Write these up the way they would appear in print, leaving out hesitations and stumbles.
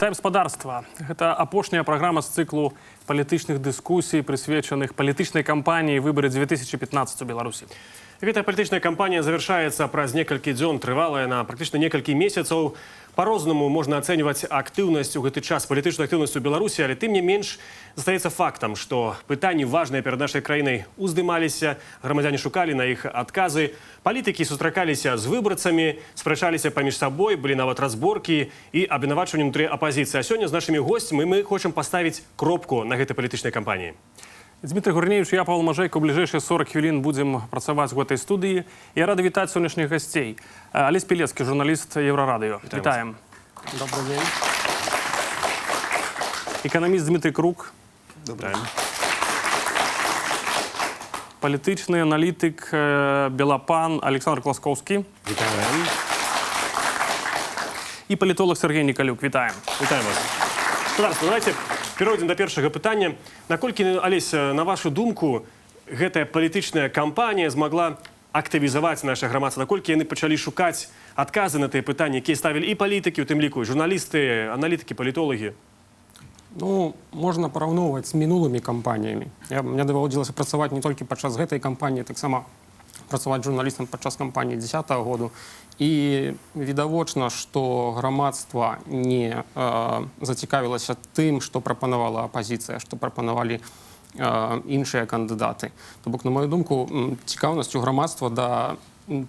Вітаем, спадарства. Гэта апошняя праграма з цыклу палітычных дыскусій, прысвечаных палітычнай кампаніі «Выбары 2015» у Беларусі. Гэтая палітычная кампанія завяршаецца праз некалькі дзён, трывалая на практычна некалькі месяцаў. Па-рознаму можна ацэньваць актыўнасць у гэты час, палітычную актыўнасць у Беларусі, але тым не менш застаецца фактам, што пытанні, важныя перад нашай краінай, уздымаліся, грамадзяне шукалі на іх адказы, палітыкі сустракаліся з выбарцамі, спрачаліся паміж сабой, былі нават разборкі і абвінавачванні ўнутры апазіцыі. А сёння з нашымі госцямі мы хочам паставіць кропку на гэтай палітычнай кампаніі. Дзмітрый Гурневіч, я, Павел Мажэйка, у бліжэйшыя 40 хвілін будзем працаваць у гэтай студыі. Я рады вітаць сённяшніх гасцей. Алесь Пілецкі, журналіст Еўрарадыё. Вітаем. Добрый день. Эканаміст Дзмітрый Крук. Добрый. Палітычны аналітык Белапан Аляксандр Класкоўскі. Вітаем. І палітолаг Сяргей Нікалюк. Вітаем. Вітаем вас. Спадарства, давайте перайдзем да першага пытання. Наколькі, Алесь, на вашу думку, гэтая палітычная кампанія змагла актывізаваць наша грамадства? Наколькі яны пачалі шукаць адказы на тыя пытанні, якія ставілі і палітыкі, у тым ліку, і журналісты, аналітыкі, палітолагі? Ну, можна параўноўваць з мінулымі кампаніямі. Мне даводзілася працаваць не толькі падчас гэтай кампаніі, таксама працаваць журналістам падчас кампаніі 10 -го году. І відавочна, што грамадства не зацікавілася тым, што прапанавала апазіцыя, што прапанавалі іншыя кандыдаты. То бок, на мою думку, цікаўнасць у грамадства да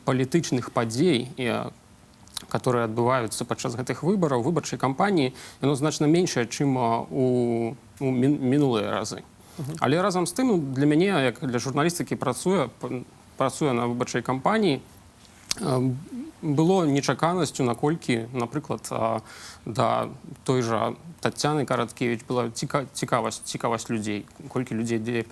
палітычных падзей, которые адбываюцца падчас гэтых выбараў, выбарчай кампаніі, яно значна меншае, чым у мінулыя разы. Але разам з тым, ну, для мяне, як для журналістыкі, працуе на выбарчай кампаніі, было нечаканасцю, наколькі, напрыклад, да той жа Тацяны Караткевіч была цікавасць людзей, колькі людзей дзе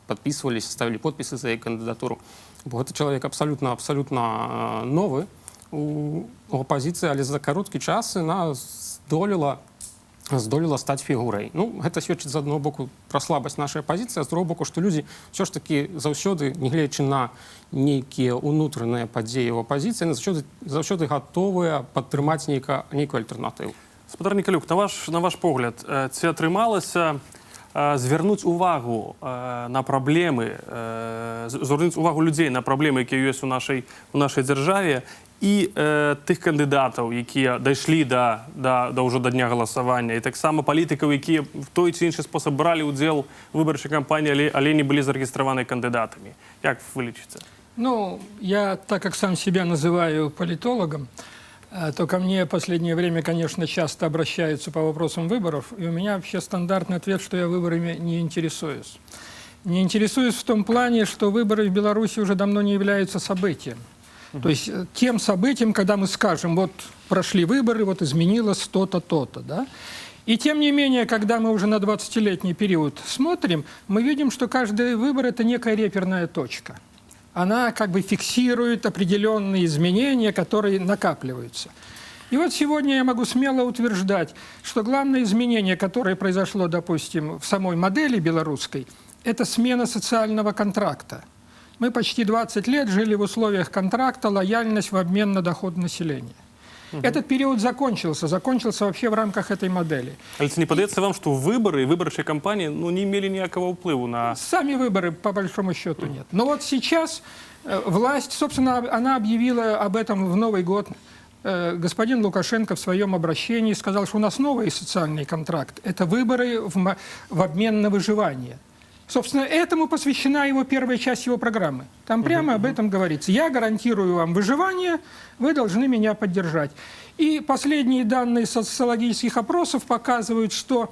падпісваліся, ставілі подпісы за яе кандыдатуру. Бо гэты чалавек абсалютна новы у апазіцыі, але за кароткі час яна здолела стаць фігурай. Ну, гэта сведчыць з аднаго боку пра слабасць нашай апазіцыі, а з другого боку, што людзі ўсё ж такі заўсёды, нягледзячы на нейкія ўнутраныя падзеі ў апазіцыі, яны заўсёды гатовыя падтрымаць нейкую альтэрнатыву. Спадар Нікалюк, на ваш погляд, ці атрымалася звярнуць увагу на праблемы, звярнуць увагу людзей на праблемы, якія ёсць у нашай дзяржаве, і тых кандыдатаў, якія дайшлі да ўжо да дня галасавання, і таксама палітыкаў, якія в той ці іншы спосаб бралі ўдзел у выбарчай кампаніі, але не былі зарэгістраваны кандыдатамі? Як вы лічыце? Ну, я, так как сам себя называю политологом, то ко мне в последнее время, конечно, часто обращаются по вопросам выборов, и у меня вообще стандартный ответ, что я выборами не интересуюсь. Не интересуюсь в том плане, что выборы в Беларуси уже давно не являются событием. То есть тем событием, когда мы скажем: вот прошли выборы, вот изменилось то-то, то-то, да? И тем не менее, когда мы уже на 20-летний период смотрим, мы видим, что каждый выбор – это некая реперная точка. Она как бы фиксирует определенные изменения, которые накапливаются. И вот сегодня я могу смело утверждать, что главное изменение, которое произошло, допустим, в самой модели белорусской, это смена социального контракта. Мы почти 20 лет жили в условиях контракта лояльность в обмен на доход населения. Этот период закончился, закончился вообще в рамках этой модели. Але ці не падаецца вам, што выбары і выбарчыя кампаніі, ну, не мелі ніякага ўплыву на Сами выборы, по большому счету, нет. Но вот сейчас власть, собственно, она объявила об этом в Новый год. Господин Лукашенко в своем обращении сказал, что у нас новый социальный контракт. Это выборы в обмен на выживание. Собственно, этому посвящена его первая часть его программы. Там прямо об этом говорится. Я гарантирую вам выживание, вы должны меня поддержать. И последние данные социологических опросов показывают, что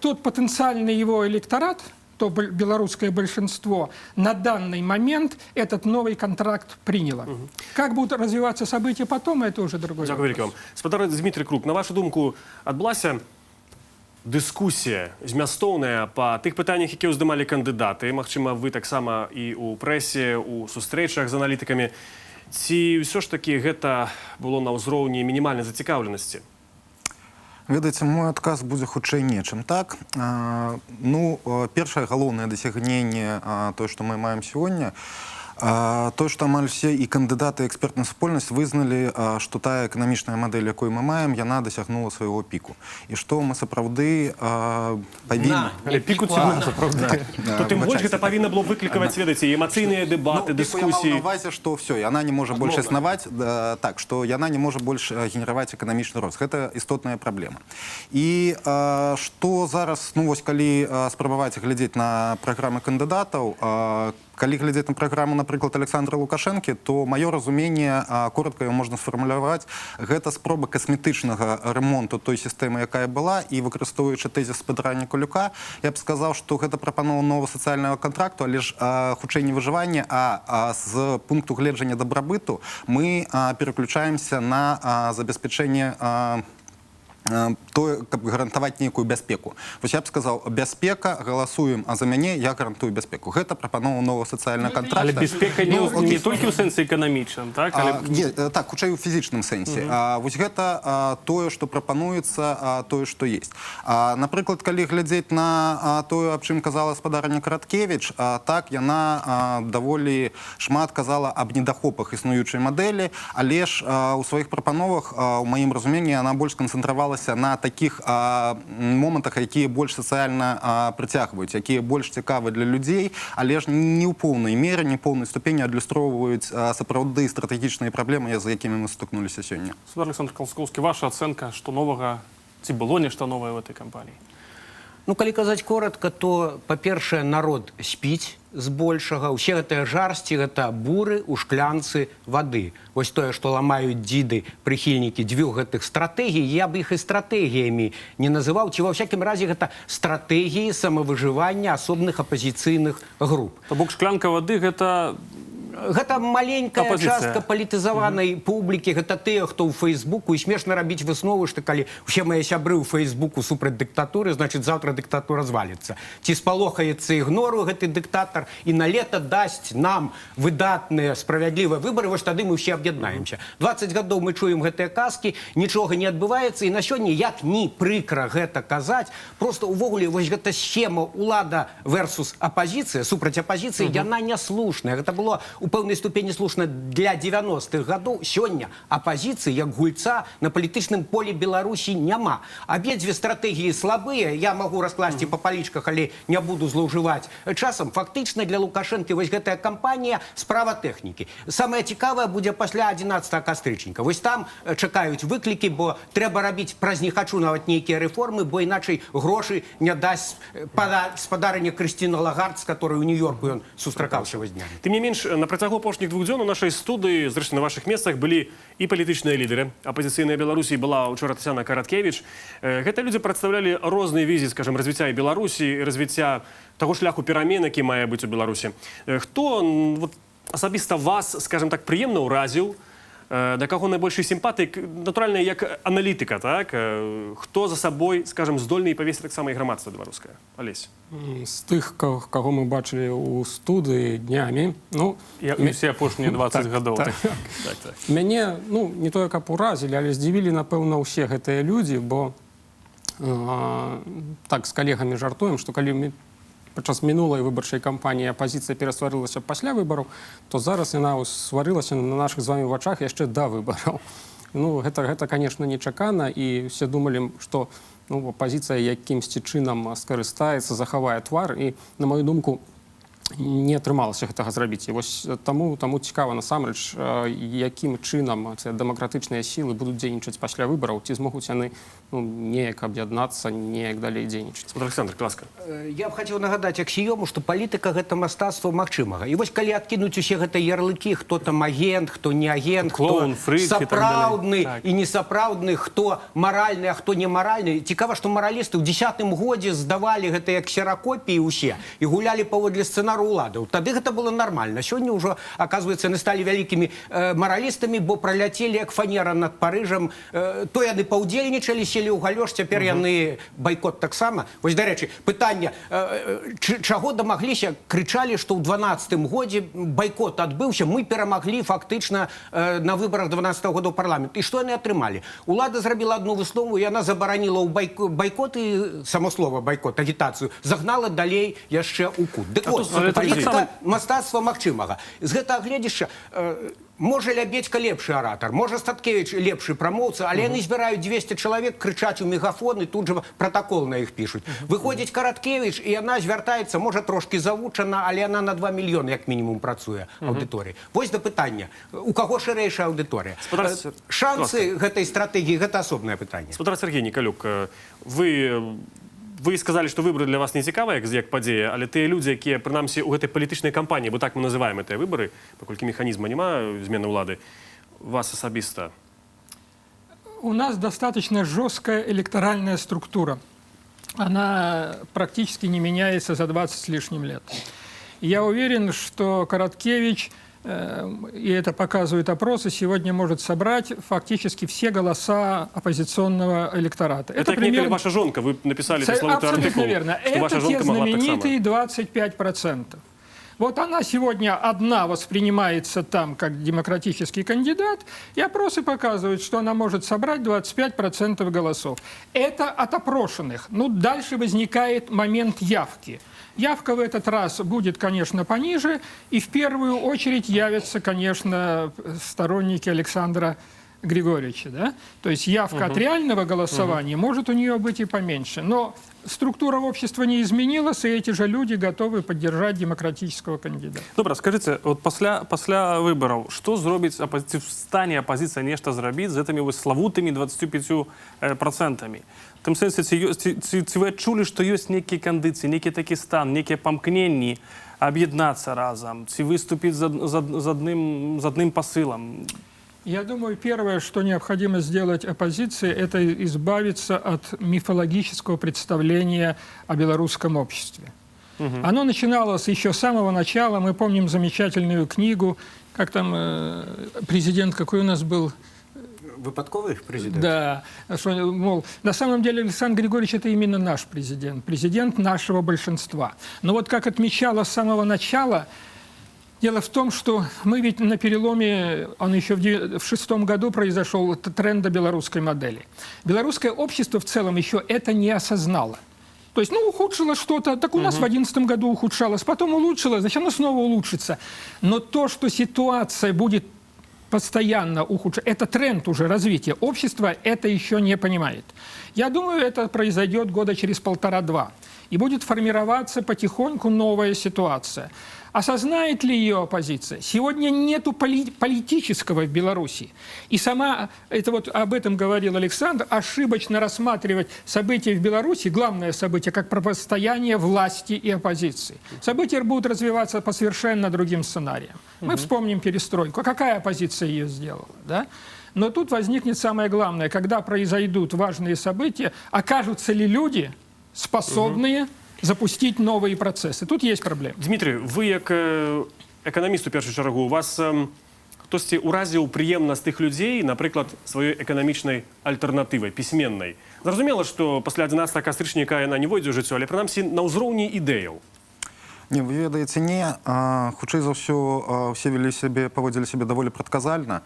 тот потенциальный его электорат, то белорусское большинство, на данный момент этот новый контракт приняло. Как будут развиваться события потом, это уже другой Дзякуй вопрос. вялікі вам. Спадар Дзмітрый Крук, на вашу думку, адбылася дыскусія змястоўная па тых пытаннях, якія ўздымалі кандыдаты? Магчыма, вы таксама і ў прэсе, у сустрэчах з аналітыкамі. Ці ўсё ж такі гэта было на ўзроўні мінімальнай зацікаўленасці? Ведаеце, мой адказ будзе хутчэй не, чым так. Ну, першае галоўнае дасягненне, тое, што мы маем сёння, Тое, што амаль усе і кандыдаты, экспертная супольнасць вызналі, што тая эканамічная мадэль, якую мы маем, яна дасягнула свайго піку. І што мы сапраўды павінны... Але піку ці на, сапраўды. То тым больш гэта павінна было выклікаваць, ведаеце, і эмацыйныя дэбаты, Ну, піку я маў на дыскусіі. увазе, што всё, яна не можа больш існаваць, да, так, што яна не можа больш генераваць эканамічны рост. Гэта істотная праблема. І што зараз, ну вось калі спрабаваць глядзець на праграмы кандыдатаў, калі глядзець на праграму, напрыклад, Александра Лукашэнкі, то маё разуменне, коротко яго можна сфармуляваць, гэта спроба касметычнага ремонту той сістэмы, якая была, і, выкарыстоўваючы тэзіс спадара Нікалюка, я б сказаў, што гэта прапанова нового сацыяльнага кантракту, але ж хутчэй не выжыванне, а з пункту гледжання дабрабыту мы пераключаемся на забеспячэнне тое, каб гарантаваць нейкую бяспеку. Вось я б сказаў: бяспека, галасуем а за мяне, я гарантую бяспеку. Гэта прапанова нового сацыяльнага кантракта. Але бяспека не, Ну, не толькі ў сэнсе эканамічным, так? Але А, не, так, хутчэй у фізічным сэнсе. Вось гэта тое, што прапануецца, тое, што есть. Напрыклад, калі глядзець на тое, аб чым казала спадарыня Караткевіч, так, яна даволі шмат казала аб недахопах існуючай мадэлі, але ж у сваіх прапановах, у маім разуменні, яна больш канцэнтравалася на такіх момантах, якія больш сацыяльна прыцягваюць, якія больш цікавы для людзей, але ж не ў поўнай меры, не ў поўнай ступені адлюстроўваюць сапраўды стратэгічныя праблемы, з якімі мы сутыкнуліся сёння. Спадар Александр Калскоўскі, ваша ацэнка, што новага, ці было нешта новае в этой кампаніі? Ну, калі казаць коротко, то, па-першае, народ спіць збольшага. Усе гэтыя жарсці — гэта буры ў шклянцы вады. Вось тое, што ламаюць дзіды прыхільнікі дзвюх гэтых стратэгій, я б іх і стратэгіямі не называў, ці ва ўсякім разе гэта стратэгіі самавыжывання асобных апазіцыйных груп. То бок шклянка вады — гэта Гэта маленькая Апазіцыя. частка палітызаванай публікі, гэта тыя, хто ў фейсбуку, і смешна рабіць высновы, што калі ўсе мае сябры ў фейсбуку супраць дыктатуры, значит, заўтра дыктатура зваліцца. Ці спалохаецца ігнору гэты дыктатар і на лета дасць нам выдатныя справядлівыя выбары, вось тады мы ўсе аб'яднаемся. 20 гадоў мы чуем гэтыя казкі, нічога не адбываецца, і на сёння, як ні прыкра гэта казаць, просто увогуле вось гэта схема улада versus апазіцыя, супраць апазіцыі, яна няслушная. Гэта было у пэўнай ступені слушна для 90-х гадоў. Сёння апазіцыі як гульца на палітычным полі Беларусі няма. Абедзве стратэгіі слабыя, я магу раскласці па палічках, але не буду злоўжываць часам. Фактычна для Лукашэнкі вось гэтая кампанія — справа тэхнікі. Самае цікавае будзе пасля 11 кастрычніка. Вось там чакаюць выклікі, бо трэба рабіць праз не хачу нават нейкія рэформы, бо іначай грошы не дасць спадарыня Крысціна Лагард, з которой у Нью-Йорку ён сустракаўся вось днямі. Тым не менш, на працягу апошніх 2 дзён у нашай студыі, зрэшты, на вашых месцах былі і палітычныя лідары апазіцыйнай Беларусі, была учора Тацяна Караткевіч. Гэта людзі прадстаўлялі розныя візіі, скажем, развіцця і Беларусі, і развіцця таго шляху перамен, які мае быць у Беларусі. Хто вот, асабіста вас, скажем так, прыемна ўразіў, да каго найбольшай сімпатыі, натуральна, як аналітыка, так? Хто за сабой, скажем, здольны і павесці таксама і грамадства беларускае? Алесь. З тых, каго мы бачылі ў студыі днямі, ну, І усе апошнія 20 гадоў. Так. Так. Мяне, ну, не тое каб уразілі, але здзівілі, напэўна, ўсе гэтыя людзі, бо так з калегамі жартуем, што калі мы падчас мінулай выбарчай кампаніі апазіцыя перасварылася пасля выбараў, то зараз яна сварылася на нашых з вами вачах яшчэ да выбараў. Ну, гэта, конечно, нечакана, і все думалі, што, ну, апазіцыя якімсьці чынам скарыстаецца, захавае твар, і, на мою думку, не атрымалася гэтага зрабіць. І вось таму цікава насамрэч, якім чынам цыя дэмакратычныя сілы будуць дзейнічаць пасля выбараў, ці змогуць яны, ну, неяк аб'яднацца, неяк далей дзейнічаць. Вот, Александр, ласка. Я б хацеў нагадаць аксіёму, што палітыка — гэта мастацтва магчымага. І вось калі адкінуць усе гэтыя ярлыкі, хто там агент, хто не агент, Клоун, хто фрык і так далей. сапраўдны Так. і несапраўдны, хто маральны, а хто не маральны. Цікава, што маралісты ў 10-м годзе здавалі гэтыя ксеракопіі ўсе і гулялі паводле сцэнару ўладаў. Тады гэта было нармальна. Сёння ўжо, оказывается, яны сталі вялікімі маралістамі, бо праляцелі як фанера над Парыжам. То яны паўдзельнічалі, селі ў галёш, цяпер яны байкот таксама. Вось, дарэчы, пытанне, чаго дамагліся, крычалі, што ў 12 годзе байкот адбыўся, мы перамаглі фактычна на выбарах 12 года ў парламент. І што яны атрымалі? Улада зрабіла одну выснову, яна забараніла ў байкот і само слово байкот, агітацыю, загнала далей яшчэ ў кут. Дык вот, Але Людзей. Палітыка — мастацтва магчымага. З гэтага гледзішча можа, Лябедзька лепшы аратар, можа, Статкевич лепшы прамоўца, але яны збіраюць 200 чалавек, крычаць у мегафон, і тут жа пратакол на іх пішуць. Выходзіць Караткевич, і яна звяртаецца, можа, трошкі завучана, але яна на 2 мільёны як мінімум працуе аўдыторыі. Вось да пытання: у каго шырэйшая аўдыторыя? Спадар Шансы гэтай стратэгіі — гэта асобнае пытанне. Спадар Сяргей Нікалюк, вы сказалі, што выбары для вас не цікавыя як падзея, але тыя людзі, якія прынамсі ў гэтай палітычнай кампаніі, бо так мы называем гэтыя выбары, паколькі механізма няма змены ўлады, вас асабіста? У нас достаточно жесткая электоральная структура. Она практически не меняется за 20 с лишним лет. И я уверен, что Короткевич, и это показывают опросы, сегодня может собрать фактически все голоса оппозиционного электората. Это як некалі ваша жонка, вы напісалі пресловутый Абсолютно артыкул, верно. што ваша Это те жонка могла б таксама. знаменитые 25%. Вот она сегодня одна воспринимается там как демократический кандидат, и опросы показывают, что она может собрать 25% голосов. Это от опрошенных. Ну, дальше возникает момент явки. Явка в этот раз будет, конечно, пониже, и в первую очередь явятся, конечно, сторонники Александра Григорьевича. Да? То есть явка от реального голосования может у нее быть и поменьше. Но структура общества не изменилась, и эти же люди готовы поддержать демократического кандидата. Добра, скажыце, вот пасля выбараў, што зробіць апазіцыя, в стане апазіцыя нешта зрабіць з гэтымі вось славутымі 25 працэнтамі? У тым сэнсе, ці вы адчулі, што ёсць нейкія кандыцыі, нейкі такі стан, нейкія памкненні аб'яднацца разам, ці выступіць з адным пасылам? Я думаю, первое, что необходимо сделать оппозиции, это избавиться от мифологического представления о белорусском обществе. Оно начиналось еще с самого начала. Мы помним замечательную книгу, как там президент какой у нас был? Выпадковы прэзідэнт? Да, что, мол, на самом деле Александр Григорьевич — это именно наш президент, президент нашего большинства. Но вот, как отмечала с самого начала, дело в том, что мы ведь на переломе, он еще в шестом году произошел, тренда белорусской модели. Белорусское общество в целом еще это не осознало. То есть, ну, ухудшилось что-то, так у нас в 2011 году ухудшалось, потом улучшилось, значит, оно снова улучшится. Но то, что ситуация будет постоянно ухудшаться, это тренд уже развития. Общество это еще не понимает. Я думаю, это произойдет года через полтора-два. И будет формироваться потихоньку новая ситуация. Осознает ли ее оппозиция? Сегодня нету политического в Беларуси. И сама, это вот об этом говорил Александр, ошибочно рассматривать события в Беларуси, главное событие, как противостояние власти и оппозиции. События будут развиваться по совершенно другим сценариям. Мы вспомним перестройку. А какая оппозиция ее сделала? Да? Но тут возникнет самое главное: когда произойдут важные события, окажутся ли люди, способные запустить новые процессы? Тут есть проблема. Дзмітрый, вы як эканаміст у першую чаргу, у вас хтосьці ўразіў прыемна з тых людзей, напрыклад, сваёй эканамічнай альтэрнатывай, пісьменнай? Зразумела, што пасля 11 кастрычніка яна не войдзе ў жыццё, але прынамсі на ўзроўні ідэяў. Не, вы ведаеце, не, хутчэй за ўсё, усе вялі сябе, паводзілі сябе даволі прадказальна.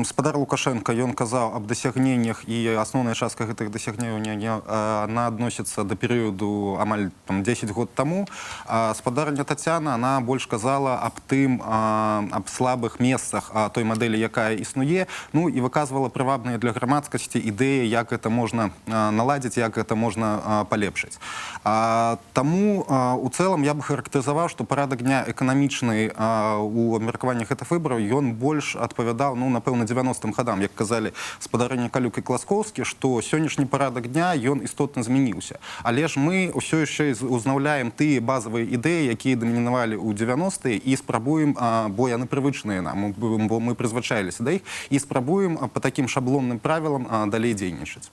Спадар Лукашэнка, ён казаў аб дасягненнях, і асноўная частка гэтых дасягненняў она адносіцца да перыяду амаль там 10 год таму. А спадарня Тацяна, она больш казала аб тым, аб слабых месцах той мадэлі, якая існуе, ну і выказвала прывабныя для грамадскасці ідэі, як гэта можна наладзіць, як гэта можна палепшыць. Таму у цэлым я бы характарызаваў, што парадак дня эканамічны у абмеркаванні гэтых выбараў, ён больш адпавядаў, ну, напэўна, 90-м гадам, як казалі спадары Нікалюк і Класкоўскі, што сённяшні парадак дня, ён істотна змяніўся. Але ж мы ўсё яшчэ узнаўляем тыя базавыя ідэі, якія дамінавалі ў 90-е, і спрабуем, бо яны прывычныя нам, бо мы прызвычаіліся да іх, і спрабуем по такім шаблонным правілам далей дзейнічаць.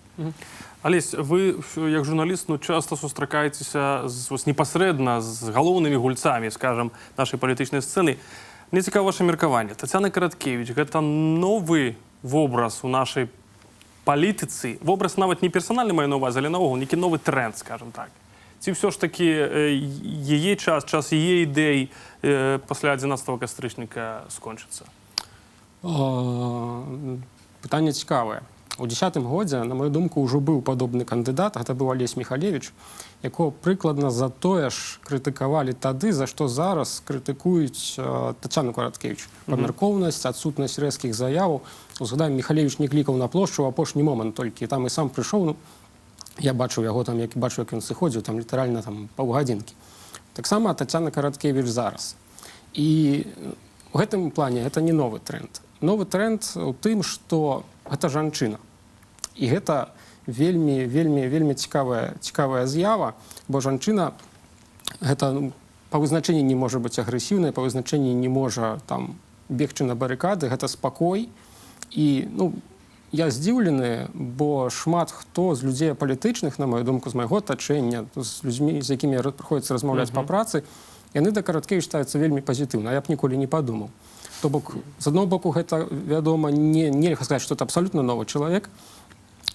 Алесь, вы як журналіст, ну, часто сустракаецеся вось, непасрэдна з галоўнымі гульцамі, скажем, нашай палітычнай сцэны. Мне цікава ваше меркаванне. Тацяна Караткевіч — гэта новы вобраз у нашай палітыцы, вобраз нават не персанальны маю на ўвазе, але наогул нейкі новы тренд, скажем так. Ці ўсё ж такі яе час, час яе ідэй пасля 11 кастрычніка скончыцца? Пытанне цікавае. У 10-м годзе, на мою думку, ўжо быў падобны кандыдат, гэта быў Алесь Міхалевіч, якого прыкладна за тое ж крытыкавалі тады, за што зараз крытыкуюць Тацяну Караткевіч. Памяркоўнасць, адсутнасць рэзкіх заяваў. Узгадаем, Міхалевіч не клікаў на плошчу ў апошні момант толькі, там і сам прыйшоў, ну, я бачыў яго там, як бачыў, як ён сыходзіў, там літаральна там паўгадзінкі. Таксама Тацяна Караткевіч зараз. І у гэтым плане гэта не новы тренд. Новы тренд у тым, што гэта жанчына. І гэта вельмі, вельмі, вельмі цікавая з'ява, бо жанчына гэта, ну, па вызначэнні не можа быць агрэсіўнай, па вызначэнні не можа там бегчы на барыкады, гэта спакой. І, ну, я здзіўлены, бо шмат хто з людзей палітычных, на мою думку, з майго атачэння, з людзьмі, з якімі прыходзіцца размаўляць па працы, яны да Караткевіч ставяцца вельмі пазітыўна. Я б ніколі не падумаў. То бок, з аднаго боку, гэта, вядома, не нельга сказаць, што это абсалютна новы чалавек.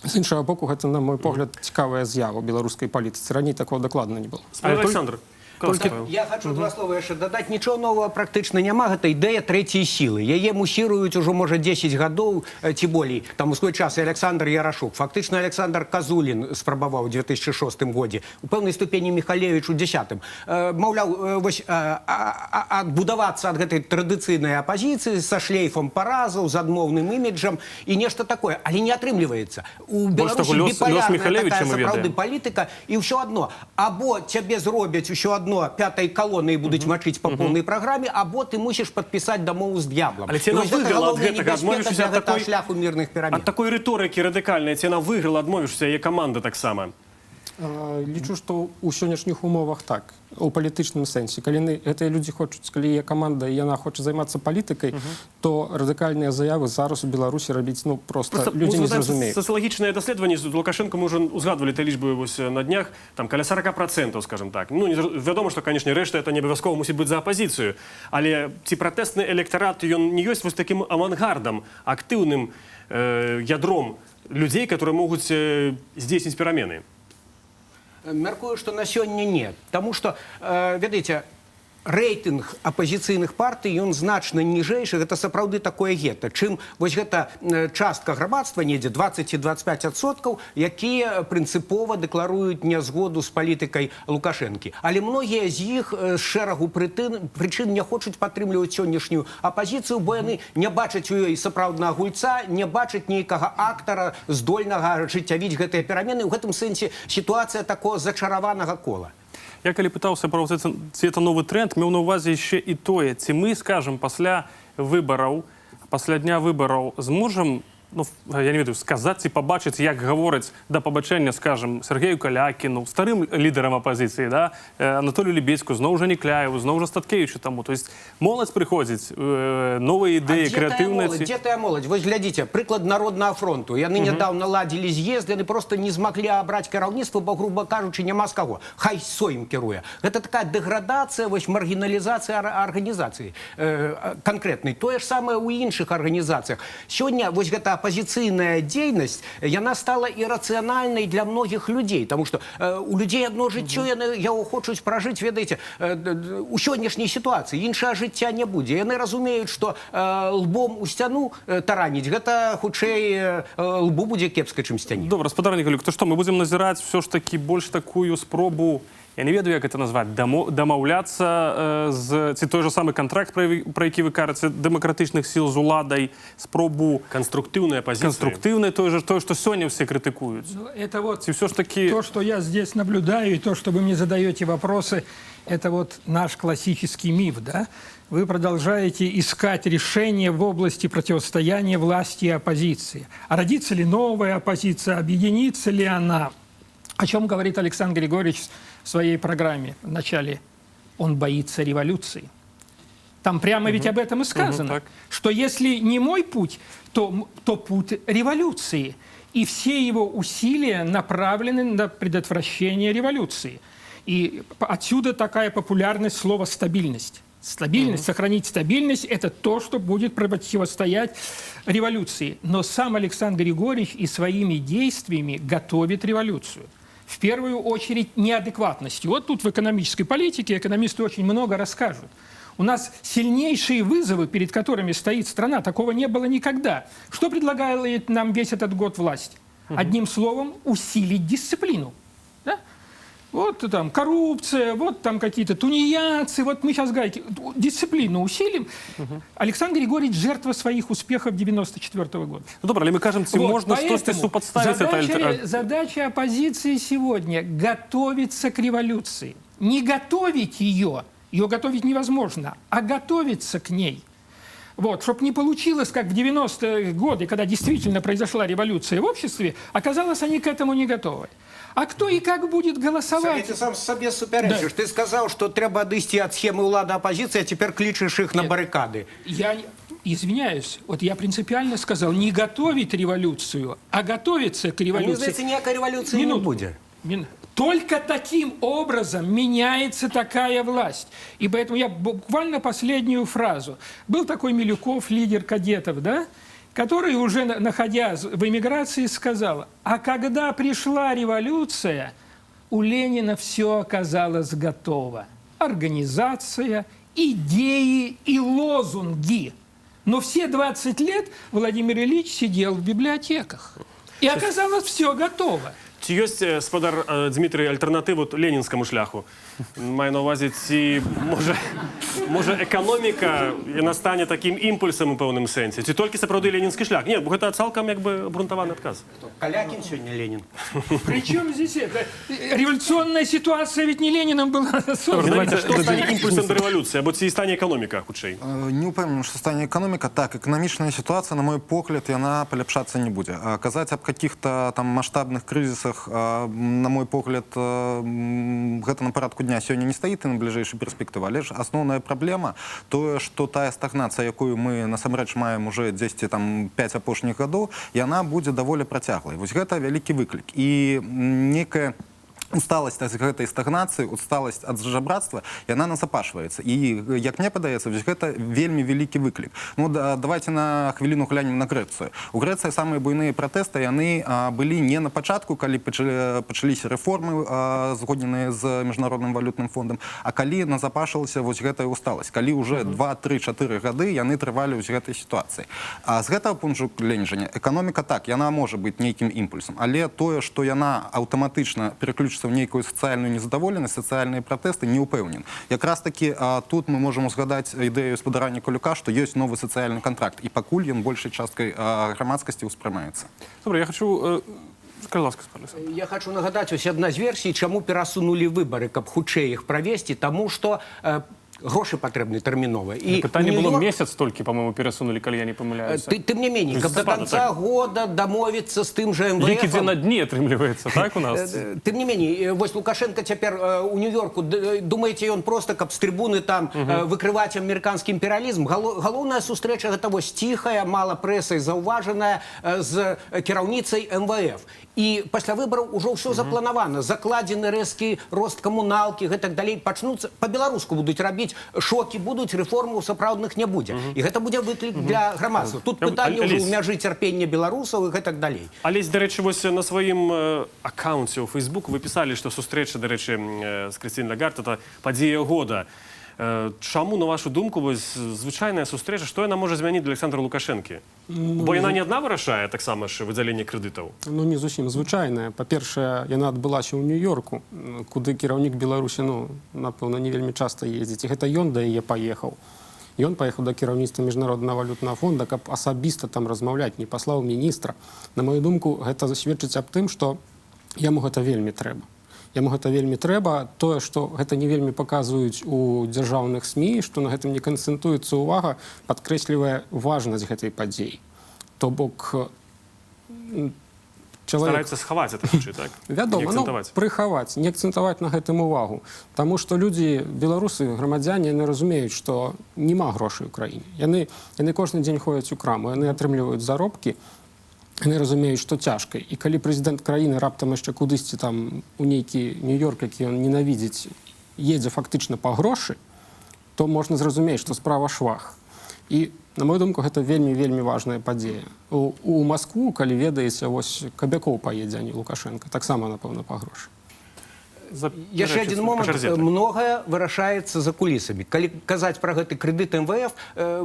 З іншага боку, гэта, на мой погляд, цікавая з'ява ў беларускай палітыцы. Раней такого дакладна не было. Спадар Аляксандр, Толькі- Я хачу два слова яшчэ дадаць. Нічого нового практычна няма. Гэта ідэя трэцяй сілы. Яе мусіруюць ужо, можа, 10 гадоў ці болей. Там у свой час і Аляксандр Ярашук. Фактычна Аляксандр Казулін спрабаваў у 2006 годзе. У пэўнай ступені Міхалевіч у 10. Маўляў, вось, адбудавацца ад гэтай традыцыйнай апазіцыі са шлейфам паразаў, з адмоўным іміджам і нешта такое. Але не атрымліваецца. У Больш таго, Беларусі лёс біпалярная Міхалевіча такая мы сапраўды ведаем. палітыка, і ўсё адно або цябе зробяць усё адно пятай калонай і будуць мачыць па поўнай праграме, або ты мусіш падпісаць дамову з д'яблам. Але ці І яна вось гэта выйграла ад галоўная гэтага, небяспека адмовіўшыся для ад гэтага такой шляху мірных перамен. Ад такой рыторыкі радыкальнай, ці яна выйграла, адмовіўшыся, яе каманда таксама? Лічу, што ў сённяшніх умовах так, у палітычным сэнсе. Калі гэтыя людзі хочуць, калі є каманда і яна хоча займацца палітыкай, то радыкальныя заявы зараз у Беларусі рабіць, ну, просто людзі не узгадаем зразумеюць. Сацыялагічнае даследаванне з Лукашэнка, мы ўжо узгадвалі тыя лічбы вось на днях, там каля 40%, скажем так. Ну, не зра- вядома, што, конечно, рэшта это не абавязкова мусіць быць за апазіцыю. Але ці пратэстны электарат, ён не ёсць вось такім авангардам, актыўным ядром людзей, которые могуць здзейсніць перамены? Мяркую, што на сёння не. Таму што, ведаеце, рэйтынг апазіцыйных партый, ён значна ніжэйшы, гэта сапраўды такое гета, чым вось гэта частка грамадства недзе 20 ці 25%, якія прынцыпова дэкларуюць нязгоду з палітыкай Лукашэнкі. Але многія з іх з шэрагу прычын не хочуць падтрымліваць сённяшнюю апазіцыю, бо яны не бачаць у ёй сапраўднага гульца, не бачаць нейкага актара, здольнага ажыццявіць гэтыя перамены. У гэтым сэнсе сітуацыя такого зачараванага кола. Я калі пытаўся пра вот это, ці это новы тренд, меў на ўвазе яшчэ і тое, ці мы, скажем, пасля выбараў, пасля дня выбараў зможам, ну, я не ведаю, сказаць ці пабачыць, як гавораць «да пабачэння», скажем, Сяргею Калякіну, старым лідарам апазіцыі, да, Анатолію Лябедзьку, зноў жа Някляеву, зноў жа Статкевічу таму. То есть моладзь прыходзіць, новыя ідэі, А дзе тая крэатыўныя. моладзь? Дзе тая моладзь? Вось глядзіце, прыклад Народнага фронту. Яны нядаўна ладзілі з'езд, яны просто не змаглі абраць кіраўніцтва, бо, груба кажучы, няма з каго. Хай Сойм кіруе. Гэта такая дэградацыя, вось маргіналізацыя арганізацыі канкрэтнай. Тое ж самае ў іншых арганізацыях. Сёння вось гэта апазіцыйная дзейнасць, яна стала ірацыянальнай для многіх людзей, таму што у людзей адно жыццё, яны яго хочуць пражыць, ведаеце, у сённяшняй сітуацыі іншага жыцця не будзе. Яны разумеюць, што лбом у сцяну тараніць, гэта хутчэй лбу будзе кепска, чым сцяне. Добра, спадар Нікалюк, то што, мы будзем назіраць все ж такі больш такую спробу, я не ведаю, як это назваць, дамаўляцца з ці той же самы кантракт, пра які вы кажаце, дэмакратычных сіл з уладай, спробу Канструктыўная апазіцыя. Канструктыўнай, той же, тое, што сёння ўсе крытыкуюць. Ну, это вот Ці ўсё ж такі то, что я здесь наблюдаю, и то, что вы мне задаете вопросы, это вот наш классический миф, да? Вы продолжаете искать решение в области противостояния власти и оппозиции. А родится ли новая оппозиция, объединится ли она? О чем говорит Александр Григорьевич в своей программе в начале? Он боится революции. Там прямо ведь об этом и сказано, что если не мой путь, то путь революции. И все его усилия направлены на предотвращение революции. И отсюда такая популярность слова «стабильность». Стабильность, сохранить стабильность – это то, что будет противостоять революции. Но сам Александр Григорьевич и своими действиями готовит революцию. В первую очередь неадекватностью. Вот тут в экономической политике экономисты очень много расскажут. У нас У нас сильнейшие вызовы, перед которыми стоит страна, такого не было никогда. Что предлагала нам весь этот год власть? Одним словом, усилить дисциплину. Да? Вот там коррупция, вот там какие-то тунеядцы, вот мы сейчас гайки. Дисциплину усилим. Александр Григорьевич жертва своих успехов 94 года. Ну, добра, але мы кажам, ці Вот, можна штосьці поэтому супадставіць это задача оппозиции сегодня готовиться к революции. Не готовить ее, ее готовить невозможно, а готовиться к ней. Вот, чтобы не получилось, как в 90-е годы, когда действительно произошла революция в обществе, оказалось, они к этому не готовы. А кто и как будет голосовать? Сергей, ты сам сабе супярэчыш. Ты сказаў, што трэба адысці ад схемы ўлада апазіцыя, а цяпер клічаш іх на барыкады. Я извиняюсь, вот я принципиально сказал, не готовить революцию, а готовиться к Мне революции. здаецца, ніякай рэвалюцыі не Минуту. будзе. Только таким образом меняется такая власть. И поэтому я буквально последнюю фразу. Был такой Милюков, лидер кадетов, да, который уже, находясь в эмиграции, сказал: а когда пришла революция, у Ленина все оказалось готово. Организация, идеи и лозунги. Но все 20 лет Владимир Ильич сидел в библиотеках. И оказалось, все готово. Ці ёсць, спадар Дмітрый, альтэрнатыву ленінскаму шляху? Маю на ўвазе, ці можа эканоміка яна стане такім імпульсам у пэўным сэнсе? Ці толькі сапраўды ленінскі шлях? Не, бо гэта цалкам як бы абгрунтаваны адказ. Калякін сёння Ленін. Причем здесь это? Революционная ситуация ведь не Лениным была создана. Менавіта, што стане імпульсам да рэвалюцыі, або ці стане эканоміка хутчэй? Не ўпэўнены, што стане эканоміка. Так, эканамічная сітуацыя, на мой погляд, яна паляпшацца не будзе. Казаць аб каких-то там маштабных крызісах, на мой погляд, гэта на парадку дня сёння не стаіць і на бліжэйшай перспектывы. Але ж асноўная праблема тое, што тая стагнацыя, якую мы насамрэч маем уже 10 там 5 апошніх гадоў, яна будзе даволі працяглай. Вось гэта вялікі выклік. І некая усталасць ад гэтай стагнацыі, усталасць ад жабрацтва, яна назапашваецца. І, як мне падаецца, вось гэта вельмі вялікі выклік. Ну, да, давайте на хвіліну глянем на Грэцыю. У Грэцыі самыя буйныя пратэсты яны былі не на пачатку, калі пачаліся рэформы, згодненыя з Міжнародным валютным фондам, а калі назапашылася вось гэтая усталасць, калі уже 2, 3, 4 гады яны трывалі ў гэтай сітуацыі. А з гэтага пункту гледжання эканоміка, так, яна можа быць нейкім імпульсам, але тое, што яна аўтаматычна пераключыцца ў нейкую сацыяльную незадаволенасць, сацыяльныя пратэсты, не ўпэўнен. Якраз такі тут мы можам узгадаць ідэю спадара Нікалюка, што ёсць новы сацыяльны кантракт, і пакуль ён большай часткай грамадскасці ўспрымаецца. Добра, я хочу. Скажи, ласка, спадар Александр. Я хочу нагадаць, ось адна з версій, чаму перасунулі выбары, каб хутчэй іх правесці, таму што грошы патрэбны тэрмінова. І Пытанне было Нью-Йорк- месяц толькі, по-моему, перасунулі, калі я не памыляюся. Тым не меней, каб до Лістапада, конца так. года дамовіцца з тым жа МВФ. Лікі дзе на дні атрымліваецца, так у нас? Тым не меней, вось Лукашенко цяпер у Нью-Йорку, думаеце, ён просто, каб з трыбуны там выкрываць амерыканскі імперыялізм? Галоўная сустрэча гэта вось ціхая, мала прэсай заўважаная, з кіраўніцай МВФ. І пасля выбараў ужо ўсё запланавана, закладзены рэзкі рост камуналкі, гэтак далей, пачнуцца па-беларуску будуць рабіць шокі, будуць рэформаў сапраўдных не будзе. І гэта будзе выклік для грамадства. Тут пытанне ўжо Алесь. ў мяжы цярпення беларусаў і гэтак далей. Алесь, дарэчы, вось на сваім аккаунце ў Facebook вы пісалі, што сустрэча, дарэчы, з Крысцін Лагард — это падзея года. Чаму, на вашу думку, вось звычайная сустрэча, што яна можа змяніць для Александра Лукашэнкі? Бо яна не адна вырашае таксама ж выдзяленне крэдытаў. Ну, не зусім звычайная. Па-першае, яна адбылася ў Нью-Йорку, куды кіраўнік Беларусі, ну, напэўна, не вельмі часта ездзіць. І гэта ён да яе паехаў. Ён паехаў да кіраўніцтва Міжнароднага валютнага фонда, каб асабіста там размаўляць, не паслаў міністра. На мою думку, гэта сведчыць аб тым, што яму гэта вельмі трэба. Яму гэта вельмі трэба. Тое, што гэта не вельмі паказваюць у дзяржаўных СМІ, што на гэтым не канцэнтруецца ўвага, падкрэслівае важнасць гэтай падзеі. То бок чалавек Стараюцца схаваць это хутчэй, так? Вядома, Не ну, акцэнтаваць. прыхаваць, не акцэнтаваць на гэтым увагу. Таму што людзі, беларусы, грамадзяне, яны разумеюць, што няма грошай у краіне. Яны кожны дзень ходзяць у краму, яны атрымліваюць заробкі, яны разумеюць, што цяжка. І калі прэзідэнт краіны раптам яшчэ кудысьці там у нейкі Нью-Йорк, які ён ненавідзіць, едзе фактычна па грошы, то можна зразумець, што справа швах. І, на мою думку, гэта вельмі, вельмі важная падзея. У Маскву, калі ведаеце, вось Кабякоў паедзе, а не Лукашенко, таксама, напэўна, па грошы. Яшчэ один Па момант. чарзе, так. Многае вырашаецца за кулісамі. Калі казаць пра гэты крэдыт МВФ,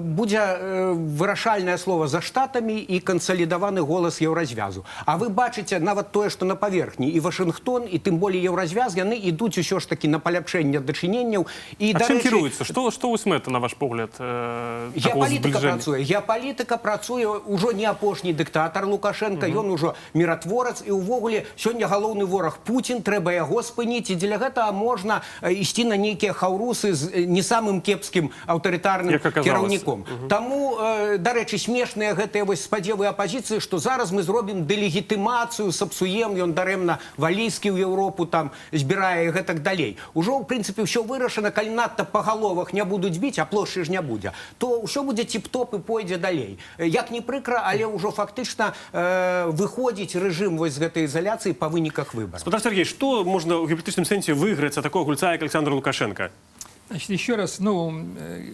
будзе вырашальнае слово за Штатамі і кансалідаваны голас Еўразвязу. А вы бачыце нават тое, што на паверхні, і Вашынгтон, і тым болей Еўразвяз, яны ідуць усё ж такі на паляпшэнне дачыненняў. І А да чым рэчы, кіруецца? Што вось мэта, на ваш погляд, такого Геапалітыка збліжэння? працуе. Геапалітыка працуе. Ўжо не апошні дыктатар Лукашэнка, ён ужо міратворац, і ўвогуле сёння галоўны вораг Пуцін, трэба яго спыніць, і дзеля гэтага можна ісці на нейкія хаўрусы з не самым кепскім аўтарытарным Як аказалася. кіраўніком. Таму, дарэчы, смешныя гэтыя вось спадзевы апазіцыі, што зараз мы зробім дэлегітымацыю, сапсуем, ён дарэмна валізкі ў Еўропу там збірае і гэтак далей. Ужо, ў прынцыпе, ўсё вырашана, калі надта па галовах не будуць біць, а плошчы ж не будзе, то ўсё будзе тып-топ і пойдзе далей. Як ні прыкра, але ўжо фактычна выходзіць рэжым вось з гэтай ізаляцыі па выніках выбараў. Спадар Сяргей, што можна ў гіпатэтычным сэнсе выйграць ад такого гульца, як Аляксандр Лукашэнка? Значит, еще раз, ну,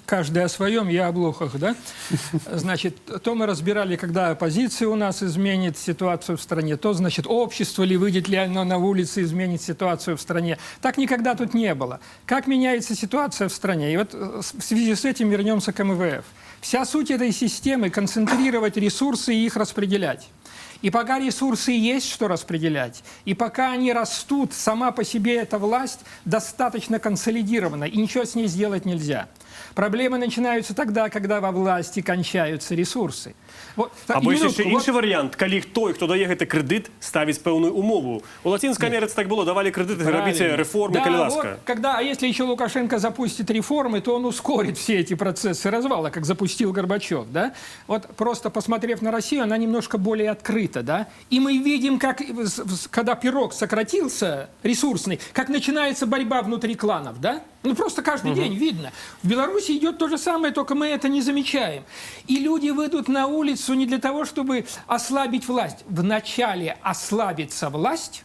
каждый о своем, я о блохах, да? Значит, то мы разбирали, когда оппозиция у нас изменит ситуацию в стране, то, значит, общество ли, выйдет ли оно на улицы, изменит ситуацию в стране. Так никогда тут не было. Как меняется ситуация в стране? И вот в связи с этим вернемся к МВФ. Вся суть этой системы – концентрировать ресурсы и их распределять. И пока ресурсы есть, что распределять, и пока они растут, сама по себе эта власть достаточно консолидирована, и ничего с ней сделать нельзя. Проблемы начинаются тогда, когда во власти кончаются ресурсы. Вот, и Або ёсць минутку, яшчэ іншы варыянт, калі той, хто дае гэты крэдыт, ставіць пэўную умову. У Лацінскай Амерыцы так было, давалі крэдыты, рабіце Правильно. рэформы, Да, калі вот, ласка. Когда, а если еще Лукашенко запустит реформы, то он ускорит все эти процессы развала, как запустил Горбачев, да? Вот просто посмотрев на Россию, она немножко более открыта, да? И мы видим, как, когда пирог сократился, ресурсный, как начинается борьба внутри кланов, да? Ну, просто каждый день видно. В Беларуси идет то же самое, только мы это не замечаем. И люди выйдут на улицу не для того, чтобы ослабить власть. Вначале ослабится власть,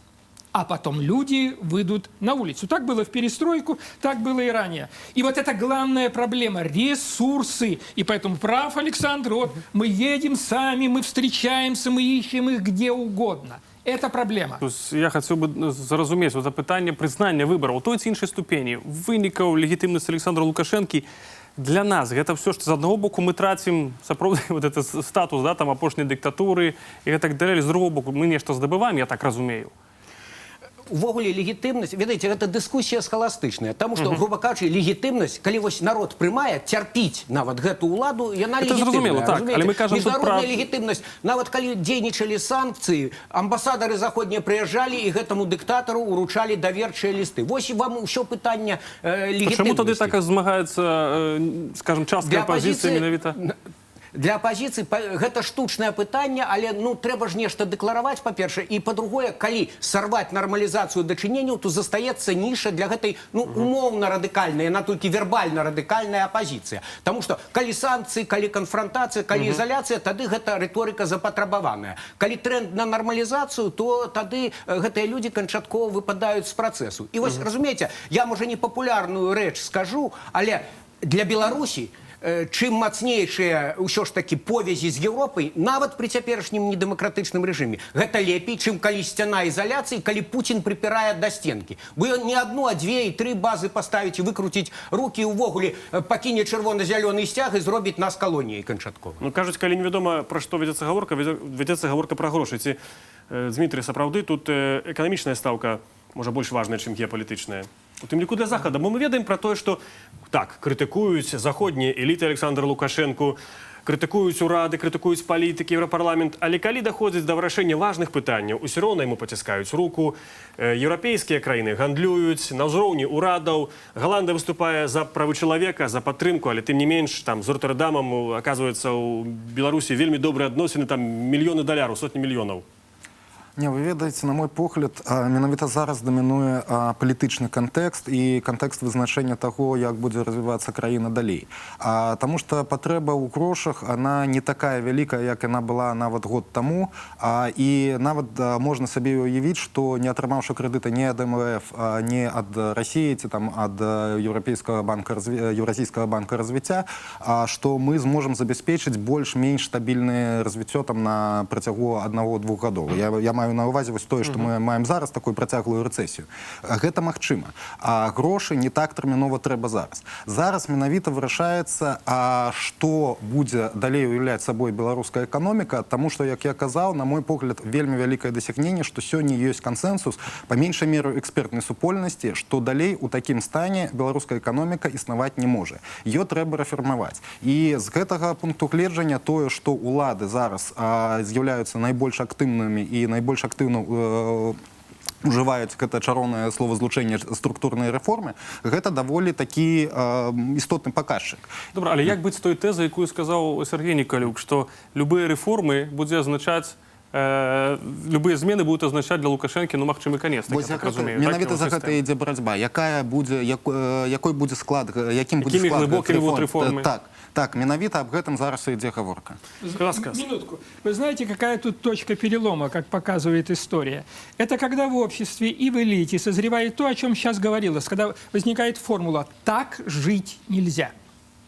а потом люди выйдут на улицу. Так было в перестройку, так было и ранее. И вот это главная проблема – ресурсы. И поэтому прав Александр, вот мы едем сами, мы встречаемся, мы ищем их где угодно. Это проблема. То есть я хацеў бы зразумець вот пытанне прызнання выбараў у той ці іншай ступені, вынікаў легітымнасці Аляксандра Лукашэнкі для нас гэта ўсё ж, з аднаго боку, мы трацім сапраўды вот этот статус, да, там, апошняй дыктатуры і гэтак далей, з другого боку, мы нешта здабываем, я так разумею. Увогуле легітымнасць, ведаеце, гэта дыскусія схаластычная, таму што, груба кажучы, легітымнасць, калі вось народ прымае, цярпіць нават гэту ўладу, яна Это зразумела, легітымная, так, разумееце? але мы кажам тут Міжнародная легітымнасць, нават калі дзейнічалі санкцыі, амбасадары заходнія прыязджалі і гэтаму дыктатару уручалі даверчыя лісты. Вось і вам усё пытанне А чаму тады легітымнасці. так змагаецца, скажем, частка Для апазіцыі менавіта? Для апазіцыі гэта штучнае пытанне, але, ну, трэба ж нешта дэклараваць, па-першае, і па-другое, калі сарваць нармалізацыю дачыненняў, то застаецца ніша для гэтай, ну, умоўна радыкальнай, яна толькі вербальна радыкальная апазіцыя. Таму што калі санкцыі, калі канфрантацыя, калі ізаляцыя, тады гэта рыторыка запатрабаваная. Калі тренд на нармалізацыю, то тады гэтыя людзі канчаткова выпадаюць з працэсу. І вось, разумееце, я, можа, непапулярную рэч скажу, але для Беларусі чым мацнейшыя ўсё ж такі повязі з Еўропай, нават пры цяперашнім недэмакратычным рэжыме, гэта лепей, чым калі сцяна ізаляцыі, калі Пуцін прыпірае да сценкі. Бо ён не адну, а дзве і тры базы паставіць і выкруціць рукі, увогуле пакіне чырвона-зялёны сцяг і зробіць нас калоніяй канчаткова. Ну, кажуць, калі невядома, пра што вядзецца гаворка, вядзецца гаворка пра грошы. Ці, Дзмітрый, сапраўды тут эканамічная стаўка можа больш важная, чым геапалітычная? У тым ліку для Захада. Бо мы ведаем пра тое, што так, крытыкуюць заходнія эліты Аляксандра Лукашэнку, крытыкуюць урады, крытыкуюць палітыкі, Еўрапарламент, але калі даходзіць да вырашэння важных пытанняў, усё роўна яму паціскаюць руку. Еўрапейскія краіны гандлююць на ўзроўні урадаў. Галандыя выступае за правы чалавека, за падтрымку, але тым не менш там з Роттердамам, аказваецца, у Беларусі вельмі добрыя адносіны, там мільёны даляраў, сотні мільёнаў. Не, вы ведаеце, на мой погляд, менавіта зараз дамінуе палітычны кантэкст і кантэкст вызначэння таго, як будзе развівацца краіна далей. Таму што патрэба ў грошах, она не такая вялікая, як яна была нават год таму. І нават можна сабе уявіць, што, не атрымаўшы крэдыта ні ад МВФ, ні ад Расіі ці там ад Еўрапейскага банка Еўразійскага банка развіцця, што мы зможам забяспечыць больш-менш стабільнае развіццё там на працягу 1-2 гадоў. Я маю Маю на ўвазе вось тое, што мы маем зараз, такую працяглую рэцэсію. Гэта магчыма. А грошы не так тэрмінова трэба зараз. Зараз менавіта вырашаецца, а што будзе далей уяўляць сабой беларуская эканоміка, таму што, як я казаў, на мой погляд, вельмі вялікае дасягненне, што сёння ёсць кансэнсус, па меншай меру экспертнай супольнасці, што далей у такім стане беларуская эканоміка існаваць не можа. Ее трэба рэфармаваць. І з гэтага пункту гледжання тое, што улады зараз з'яўляюцца найбольш актыўнымі і найбольш актыўна ужываюць гэта чароўнае словазлучэнне «структурныя рэформы», гэта даволі такі істотны паказчык. Добра, але як быць з той тэзай, якую сказаў Сяргей Нікалюк, што любыя рэформы будзе азначаць любыя змены будут азначаць для Лукашэнкі, ну, магчымы канец, так, Вось я за так гэта, разумею, менавіта так, за яго гэта сістэма? ідзе барацьба. Якая будзе, якой будзе склад, якім будзе Якімі склад глыбокімі гэтых будуць рэформ. рэформы? Так, менавіта аб гэтым зараз і ідзе гаворка. Ласка. Минутку. Вы знаете, какая тут точка перелома, как показывает история? Это когда в обществе и в элите созревает то, о чем сейчас говорилось, когда возникает формула «так жить нельзя».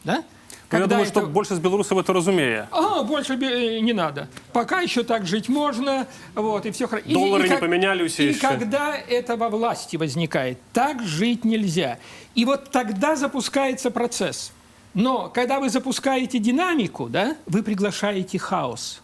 Да? Ну, я Когда думаю, што большасць беларусаў это разумее. А, больше не надо. Пока еще так жить можно, вот, и все хорошо. Доллары не поменяли все И еще. когда это во власти возникает, так жить нельзя. И вот тогда запускается процесс. Но когда вы запускаете динамику, да, вы приглашаете хаос.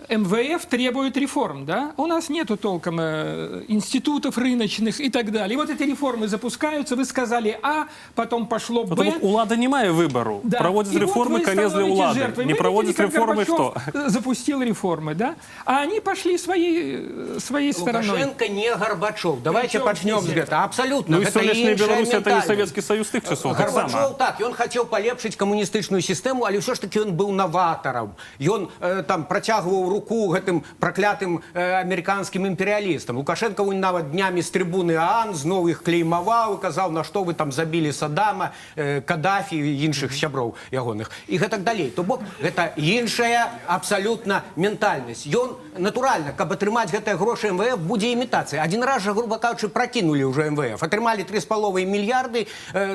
МВФ требует реформ, да? У нас нету толком институтов рыночных и так далее. И вот эти реформы запускаются, вы сказали А, потом пошло Ну, Б. то бок улада не мае выбару. Да. Праводзіць И вот рэформы, вы канец для становитесь улады. жертвой. Не Мы праводзіць видели, как рэформы, што? Горбачев запустил реформы, да? А они пошли своей стороной. Лукашенко не Горбачев. Давайте Причем пачнем з здесь гэтага. Абсолютно. Ну і Гэта сённяшняя іншая Беларусь это не ментальнасць. Савецкі Саюз тых часоў таксама. Гарбачоў, так, ён хацеў палепшыць камуністычную сістэму, але ўсё ж таки ён быў наватарам. Ён там працягваў руку гэтым праклятым амерыканскім імперыялістам. Лукашенко вунь нават днямі з трыбуны ААН зноў іх клеймаваў і казаў, на што вы там забілі Садама, Кадафі і іншых сяброў ягоных і гэтак далей. То бок гэта іншая абсалютна ментальнасць. Ён натуральна, каб атрымаць гэтыя грошы МВФ, будзе імітацыя. Адзін раз жа, грубо кажучы, пракінулі ўжо МВФ. Атрымалі 3,5 мільярды,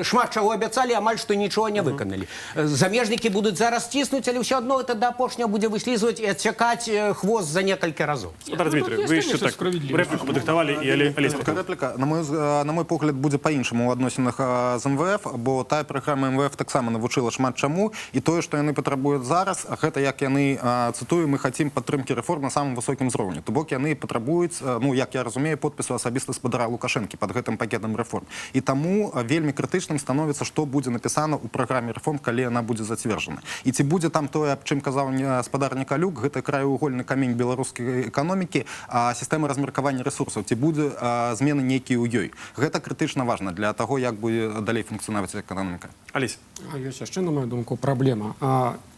шмат чаго абяцалі, амаль што нічога не выканалі. Замежнікі будуць зараз ціснуць, але ўсё адно это да апошняга будзе выслізваць і адсякаць хвост за некалькі разоў. Спадар Ну, Дмітрый, тут вы есть, яшчэ конечно, так справедливость. рэпліку падрыхтавалі, і Алесь Такая рэпліка, на мой погляд, будзе па-іншаму ў адносінах з МВФ, бо тая праграма МВФ таксама навучыла шмат чаму, і тое, што яны патрабуюць зараз, гэта, як яны, цытую: «Мы хацім падтрымкі рэформ на самым высокім узроўні». То бок яны патрабуюць, ну, як я разумею, подпісу асабіста спадара Лукашэнкі пад гэтым пакетам рэформ. І таму вельмі крытычным становіцца, што будзе напісана ў праграме рэформ, калі яна будзе зацверджана. І ці будзе там тое, аб чым казаў спадар Нікалюк, гэта краеугольны камень беларускай эканомікі, сістэма размеркавання рэсурсаў, ці будзе змены нейкія ў ёй. Гэта крытычна важна для таго, як будзе далей функцыянаваць эканоміка. Алесь. А ёсць яшчэ, на мою думку, праблема.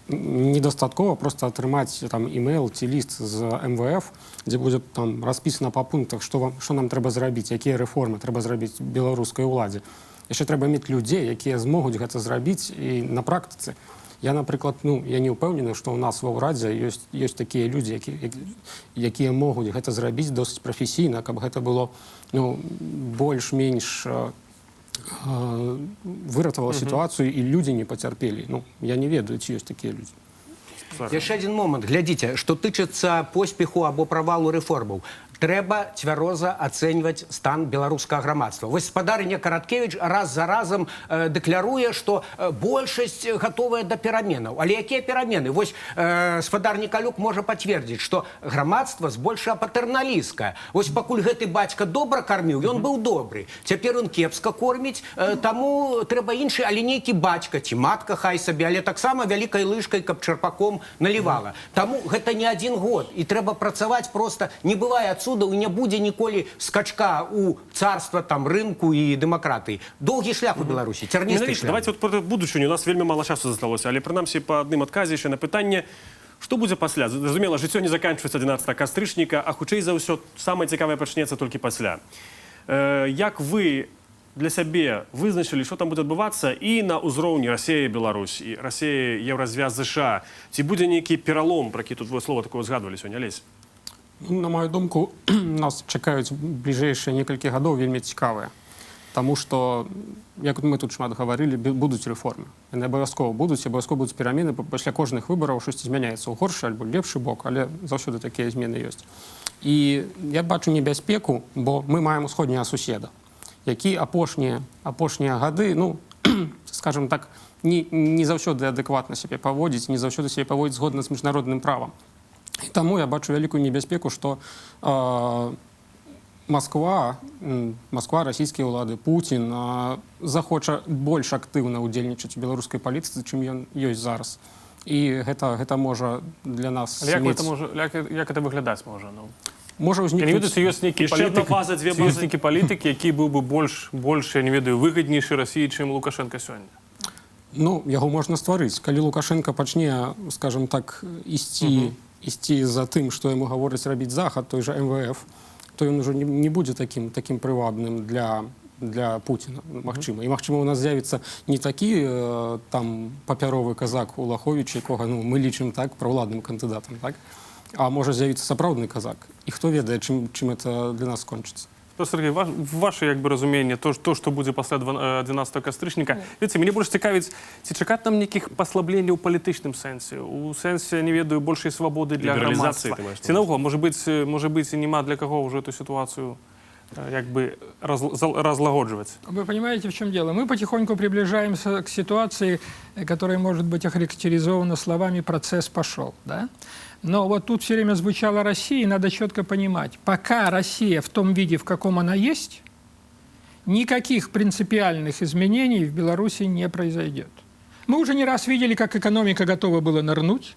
Недастаткова просто атрымаць там имейл ці ліст з МВФ, дзе будзе там распісана па пунктах, што нам трэба зрабіць, якія рэформы трэба зрабіць беларускай уладзе. Яшчэ трэба мець людзей, якія змогуць гэта зрабіць і на практыцы. Я, напрыклад, ну, я не ўпэўнены, што ў нас ва ўрадзе ёсць такія людзі, якія могуць гэта зрабіць досыць прафесійна, каб гэта было, ну, больш-менш выратавала сітуацыю і людзі не пацярпелі. Ну, я не ведаю, ці ёсць такія людзі. Яшчэ адзін момант. Глядзіце, што тычыцца поспеху або правалу рэформаў. Трэба цвяроза ацэньваць стан беларускага грамадства. Вось спадарыня Караткевич раз за разам дэкляруе, што большасць гатовая да пераменаў. Але якія перамены? Вось спадар Нікалюк можа пацвердзіць, што грамадства збольшага патэрналісцкае. Вось пакуль гэты бацька добра карміў, ён быў добры. Цяпер ён кепска корміць, таму трэба іншы, але нейкі бацька ці матка хай сабе, але таксама вялікай лыжкай, каб чарпаком налівала. Таму гэта не адзін год, і трэба працаваць проста. Не бывае адсюда і не будзе ніколі скачка у царства там рынку і дэмакратыі. Доўгі шлях у Беларусі, цярністы Менавіта, шлях. давайте вот пра будучыню, у нас вельмі мала часу засталося, але прынамсі па адным адказе яшчэ на пытанне, што будзе пасля. Зразумела, жыццё не заканчваецца 11 кастрычніка, а хутчэй за ўсё самае цікавае пачнецца толькі пасля. Як вы для сябе вызначылі, што там будзе адбывацца і на ўзроўні Расеі, Беларусь, і Расеі, Еўразвяз, ЗША? Ці будзе нейкі пералом, пра які тут вы слова такое згадвалі сёння, Алесь? Ну, на мою думку, нас чакаюць бліжэйшыя некалькі гадоў вельмі цікавыя. Таму што, як мы тут шмат гаварылі, будуць рэформы. Яны абавязкова будуць, абавязкова будуць перамены, бо пасля кожных выбараў штосьці змяняецца ў горшы альбо лепшы бок, але заўсёды такія змены ёсць. І я бачу небяспеку, бо мы маем усходняга суседа, які апошнія гады, ну, скажем так, не заўсёды адэкватна сябе паводзіць, не заўсёды сябе паводзіць згодна з міжнародным правам. І таму я бачу вялікую небяспеку, што Масква, расійскія ўлады, Пуцін захоча больш актыўна ўдзельнічаць у беларускай палітыцы, чым ён ёсць зараз. І гэта можа для нас Але як мець- гэта можа, як гэта выглядаць можа? Ну? Можа Я не ведаю, ўзнікнуць ці ёсць нейкі Яшчэ адна палітык, база, дзве ці ёсць базы. нейкі палітык, які быў бы больш, я не ведаю, выгаднейшы Расіі, чым Лукашэнка сёння. Ну, яго можна стварыць. Калі Лукашэнка пачне, скажем так, ісці за тым, што яму гаворыць рабіць Захад, той жа МВФ, то ён ужо не будзе такім прывабным для Пуціна, магчыма. І магчыма, у нас з'явіцца не такі там папяровы казак Улаховіч, якога, ну, мы лічым так праўладным кандыдатам, так? А можа з'явіцца сапраўдны казак. І хто ведае, чым это для нас скончыцца. То, Сяргей, ваша як бы разуменне, то, што будзе пасля 12 кастрычніка. Ведаеце, мяне больш цікавіць, ці чакаць нам нейкіх паслабленняў у палітычным сэнсе, у сэнсе, не ведаю, большай свабоды для Лібералізацыі, грамадства. ты маеш на Ці наогул, можа быць, і няма для каго ўжо эту сітуацыю як бы разлагоджваць. Вы понимаете, в чем дело? Мы потихоньку приближаемся к ситуации, которая может быть охарактеризована словами «процесс пошел». Да? Но вот тут все время звучала Россия, и надо четко понимать, пока Россия в том виде, в каком она есть, никаких принципиальных изменений в Беларуси не произойдет. Мы уже не раз видели, как экономика готова была нырнуть.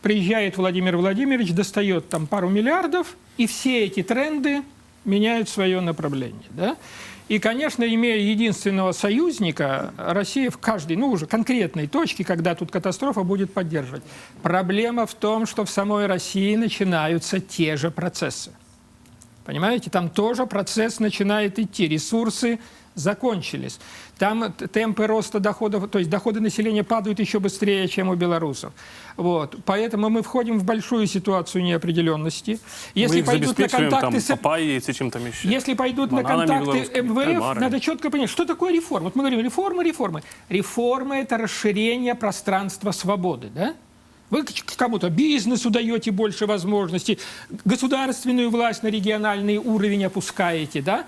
Приезжает Владимир Владимирович, достает там пару миллиардов, и все эти тренды меняют свое направление. Да? И, конечно, имея единственного союзника, Россия в каждой, ну уже конкретной точке, когда тут катастрофа, будет поддерживать. Проблема в том, что в самой России начинаются те же процессы. Понимаете, там тоже процесс начинает идти, ресурсы закончились. Там темпы роста доходов, то есть доходы населения падают еще быстрее, чем у белорусов. Вот. Поэтому мы входим в большую ситуацию неопределенности. Если Мы их пойдут на забяспечваем контакты там с папайей ці чым там еще. Если пойдут на Бананами контакты белорусскими, МВФ, кальмарами. Надо четко понять, что такое реформа. Вот мы говорим: реформы, реформы. Реформы – это расширение пространства свободы, да? Вы к кому-то, бизнесу, даете больше возможностей, государственную власть на региональный уровень опускаете, да?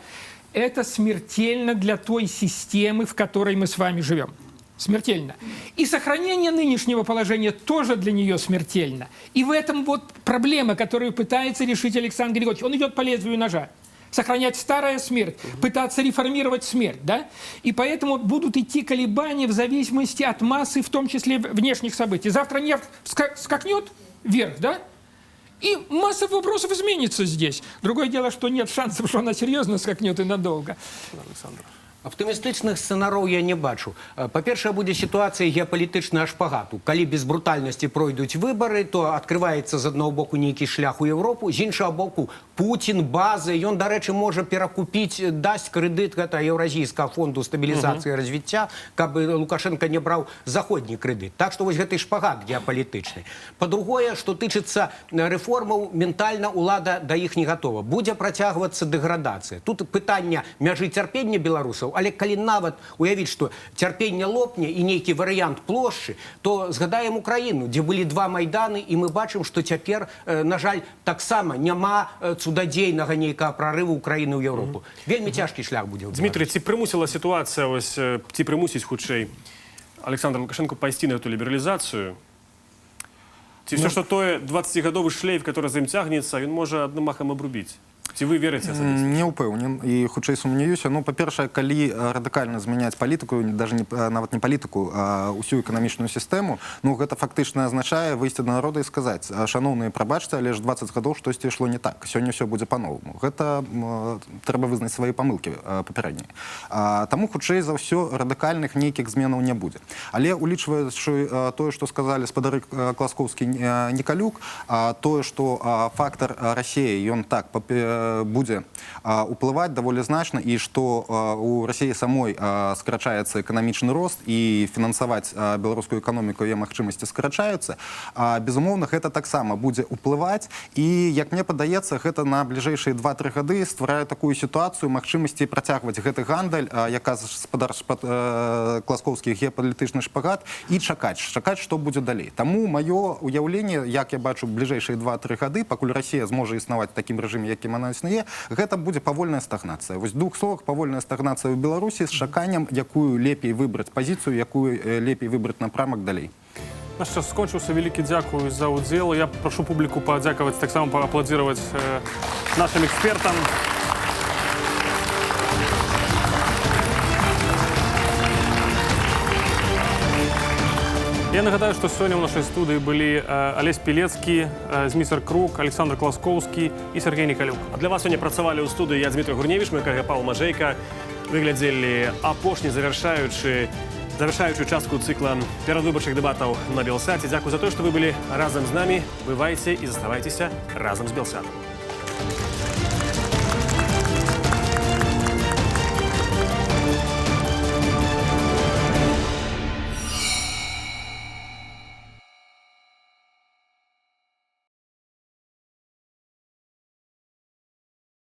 Это смертельно для той системы, в которой мы с вами живем. Смертельно. И сохранение нынешнего положения тоже для нее смертельно. И в этом вот проблема, которую пытается решить Александр Григорьевич. Он идет по лезвию ножа. Сохранять старая — смерть, пытаться реформировать — смерть, да? И поэтому будут идти колебания в зависимости от массы, в том числе внешних событий. Завтра нефть скакнет вверх, да? И масса вопросов изменится здесь. Другое дело, что нет шансов, что она серьезно скакнет и надолго. Александр. Аптымістычных сцэнароў я не бачу. Па-першае, будзе сітуацыя геапалітычнага шпагату. Калі без брутальнасці пройдуць выбары, то адкрываецца з аднаго боку нейкі шлях у Еўропу, з іншага боку Пуцін, базы, ён, дарэчы, можа перакупіць, дасць крэдыт гэта Еўразійскага фонду стабілізацыі і развіцця, каб Лукашэнка не браў заходні крэдыт. Так што вось гэты шпагат геапалітычны. Па-другое, што тычыцца рэформаў, ментальна ўлада да іх не гатова. Будзе працягвацца дэградацыя. Тут пытанне мяжы цярпення беларусаў, але калі нават уявіць, што цярпенне лопне і нейкі варыянт плошчы, то згадаем Украіну, дзе былі два майданы, і мы бачым, што цяпер, на жаль, таксама няма цудадзейнага нейкага прарыву Украіны ў Еўропу. Вельмі цяжкі шлях будзе ў Дмітрый, Беларусі. ці прымусіла сітуацыя ось, ці прымусіць хутчэй Александра Лукашенко пайсці на эту лібералізацыю? Ці ўсё, што тое 20гадовы шлейф, который за ім цягнецца, ён можа адным махам абрубіць? Ці вы верыце асабіста? Не ўпэўнен і хутчэй сумнеюся. Ну, па-першае, калі радыкальна змяняць палітыку, даже не, нават не палітыку, а ўсю эканамічную сістэму, ну, гэта фактычна азначае выйсці да народа і сказаць: «Шаноўныя, прабачце, але ж 20 гадоў штосьці ішло не так, сёння ўсё будзе па-новаму». Гэта трэба вызнаць свае памылкі папярэднія. Таму хутчэй за ўсё радыкальных нейкіх зменаў не будзе. Але, улічваючы тое, што сказалі спадары Класкоўскі, Нікалюк, тое, што фактар Расеі, ён так будзе уплываць даволі значна, і што у Расіі самой скарачаецца эканамічны рост і фінансаваць беларускую эканоміку яе магчымасці скарачаюцца, безумоўна, гэта таксама будзе уплываць. І, як мне падаецца, гэта на бліжэйшыя 2-3 гады стварае такую сітуацыю магчымасці працягваць гэты гандаль, як спадар Класкоўскі, геапалітычны шпагат, і чакаць, што будзе далей. Таму маё уяўленне, як я бачу бліжэйшыя 2-3 гады, пакуль Расія зможа існаваць такім рэжыме, якім она існуе, гэта будзе павольная стагнацыя. Вось, двух словах, павольная стагнацыя ў Беларусі з чаканнем, якую лепей выбраць пазіцыю, якую лепей выбраць напрамак далей. Наш час скончыўся. Вялікі дзякуй за ўдзел. Я прашу публіку падзякаваць, таксама пааплодзіраваць нашым экспертам. Я нагадаю, што сёння ў нашай студыі былі Алесь Пілецкі, Зміцер Крук, Аляксандр Класкоўскі і Сяргей Мікалюк. А для вас сёння працавалі ў студыі я, Дзмітрый Гурневіч, мой калега Павел Мажэйка. Вы глядзелі апошні завяршаючую частку цыкла перадвыбарчых дэбатаў на Белсаце. Дзякуй за тое, што вы былі разам з намі. Бывайце і заставайцеся разам з Белсатам.